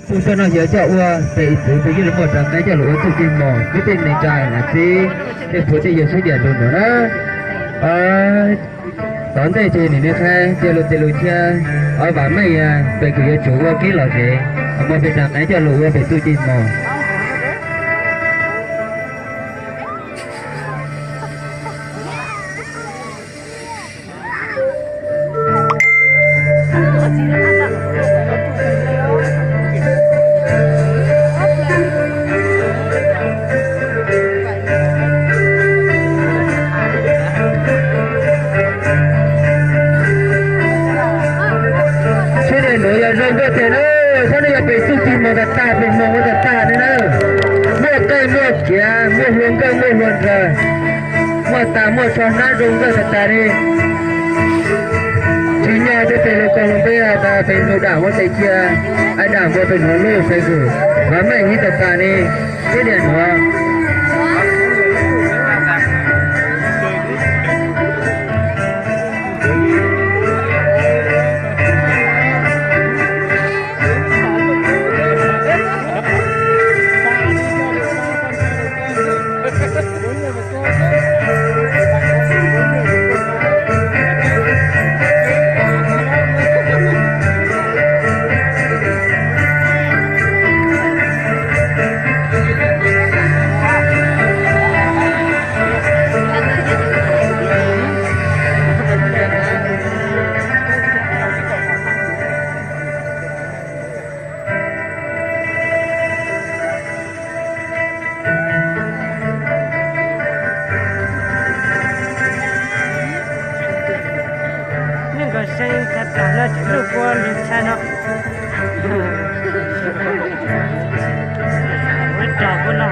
Txuj xyoo no yog coj ua pem txwv peb yeej los muaj rau qab coj los ua txuj ci mos pub tej neej tsa nam txiv tej phuv tej yawg sib diam lug nuav na. Tom ntej ces nim no qha cia lug tes lug chaw, vam meej peb kws yuav tsum ua kev lom zem, muaj peb rau qab coj lug ua pem txuj ci mos. Sab niag nuav yog zoo nkauj tiag na, sab no yog pem txuj ci mos tag tag, pem mos ua tag tag ne na. Muaj qeej muaj kiav, muaj hlua nkauj muaj hlua nraug, muaj tas muaj tsho hnab zoo nkauj tag tag li. Tsis nyob tej pem lug koom lug peb tas pem lug dam ua tes cia, ab dam ua pem nuav lub pem kws vam meej heev tag tag li. Sab niag nuav Nkawd seev tag tag no tseem lug ua lug tshaj no. Ua rog ua no.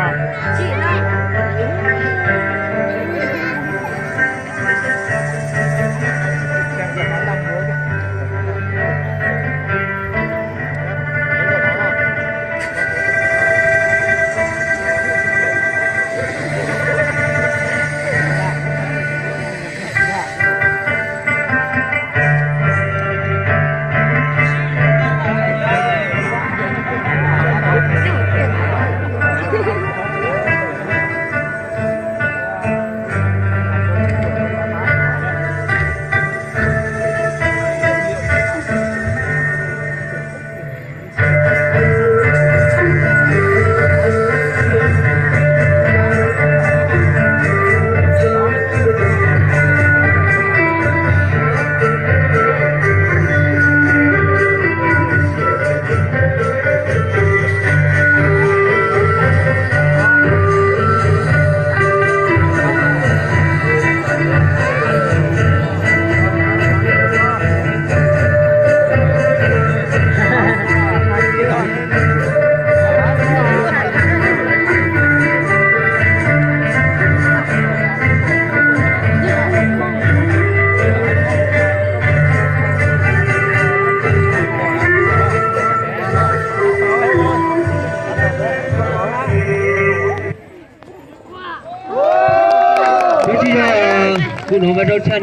Kuv tsis yog, kuv nuav mas rau tshaj